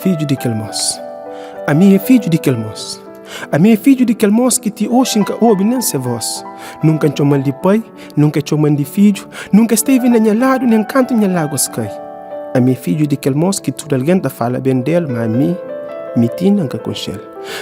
Fidju di kel mos. Ami é fidju di kel mos. Ami é fidju di kel mos ki ti oxi N ka obi nen se vos. Nunka N txoma-l di pai, nunka e txoma-m di fidju, nunka e stevi na nha ladu nen kantu nha láguas kai. Ami é fidju di kel mos ki tudu algen ta fala ben del, ma ami, mi tinda N ka konxe-l.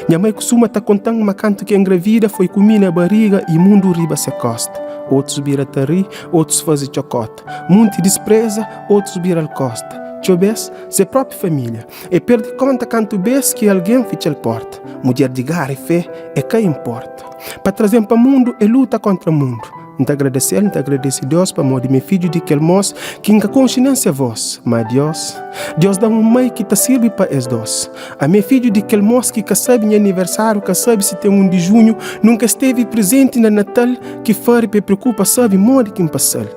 Nha mai kustuma ta konta-m ma kantu ki N ngravida foi ku mi na bariga i mundu riba se kosta. Otus bira ta ri, otus faze txokota. Munti dispreza, otus bira-l kosta. Txeu bes, se propi família. E perde konta kantu bes ki algen fitxa-l porta. Mudjer di gara i fé e ka inporta. Pa traze-m pa mundu e luta kontra mundu. N ta agradese-l, N ta agradese Deus pamodi mi é fidju di kel mos ki N ka konxe nen se vos. Má Deus, Deus da-m un mai ki ta sirbi pa es dos. Ami é fidju di kel mos ki ka sabe nha aniversáriu, ka sabe si ten un di junhu, nunka stevi prezenti na Natal ki fari pa e preokupa sabe modi ki N pasa-l.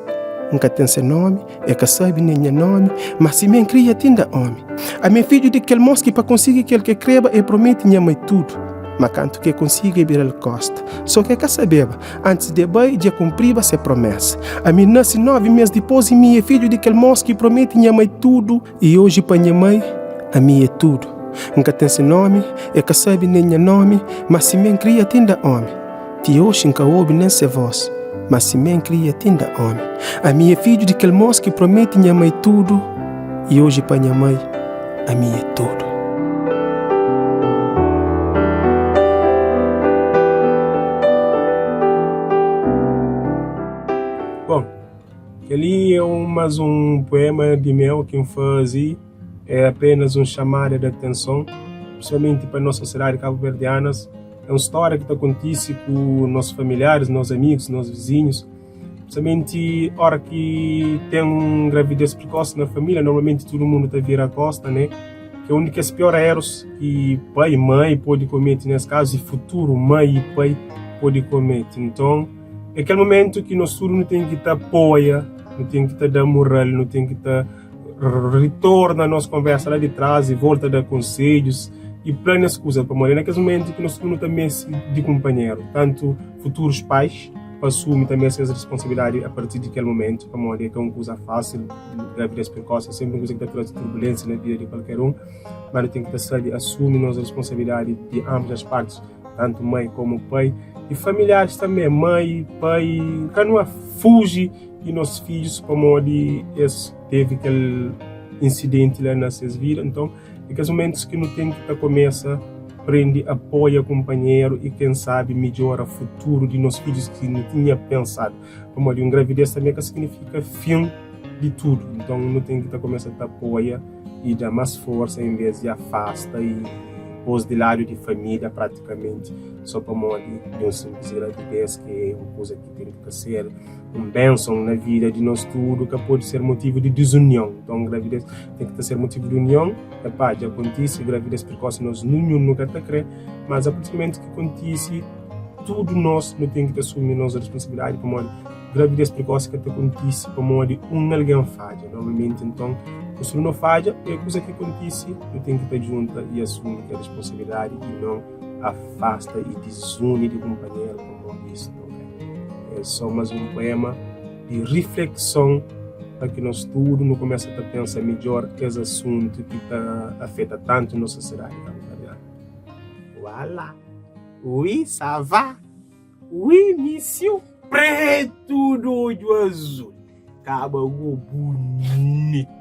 N ka ten se nomi, E ka sabe nen nha nomi, ma simé N kria tinda omi. Ami é fidju di kel mos ki pa konsigi kel ke kreba e prometi nha mai tudu. Ma kantu ke konsigi e bira-l kosta. So ke ka sabeba, antis de bai dja kunpriba se promesa. Ami N nasi 9 mes dipos i mi é fidju di kel mos ki prometi nha mai tudu. I oji pa nha mai, ami é tudu. N ka ten se nomi, e ka sabe nen nha nomi, ma simé N kria tinda omi. Ti oxi N ka obi nen se vos, ma simé N kria tinda omi. Ami é fidju di kel mos ki prometi nha mai tudu, i oji pa nha mai, ami é tudu. Bon, kel-li é un más un puema di meu ki N faze, é apenas un xamada di atenson, principalmenti pa nos sosiedadi kabuverdianas. É un stória ki ta kontise ku nos familiaris, nos amigus, nos vizinhus. Principalmenti ora ki ten un gravidez prekosi na família, normalmenti tudu mundu ta vira kosta, ne? Ki é un di kes pior erus ki pai, mai pode komete nes kazu i futuru mai i pai pode komete. Nton, é kel momentu ki nos tudu nu ten ki ta apoia, nu ten ki ta da mural, nu ten ki ta ritorna nos konversa la di tras i volta da konsedjus i plania es kuza, pamodi é na kes momentu ki nos tudu nu ta meste di kunpanheru, tantu futurus pais pa asumi tanbe ses responsabilidadi a partir di kel momentu, pamodi é ka un kuza fásil, gravidez prekosi é senpri un kuza ki ta traze turbulensia na vida di kualker un, ma nu ten ki ta sabe asumi nos responsabilidadi di anbus as partis, tantu mai komu pai i familiaris tanbe, mai, pai, ka nu fuji di nos fidjus pamodi es tevi kel insidenti la na ses vida. Nton, é kes momentus ki nu ten ki ta kumesa prende apoia kunpanheru i ken sabi midjora futuru di nos fidjus ki nu tinha pensadu. Pamodi un gravidez tanbe ka signifika fin di tudu. Nton, nu ten ki ta kumesa ta apoia i da más forsa en vez di afasta i pôs di ladu di família pratikamenti so pamodi di un simplis gravidez ki é un kuza ki ten ki ta ser Un benson na vida di nos tudu ka pode ser motivu di dizunion. Nton, gravidez ten ki ta ser motivu di union. Epá, dja kontise gravidez prekosi, nos ninhun nu ka ta kre, mas a partir di mumentu ki kontise, tudu nos nu ten ki ta asumi nos responsabilidadi pamodi gravidez prekosi ka ta kontise pamodi un algen fadja. Normalmenti, nton, nos tudu no fadja, é kuza ki kontise, nu ten ki ta djunta i asumi kel responsabilidadi i non afasta i dizuni di kunpanheru pamodi isu. É só más un poema di riflekson pa ki nos tudu nu kumesa ta pensa midjor kes asuntu ki ta afeta tantu nos sosiedadi kabuverdianu. Wala! Ui, ça va! Ui, misiu pretu di odju azul, kaba go bunitu.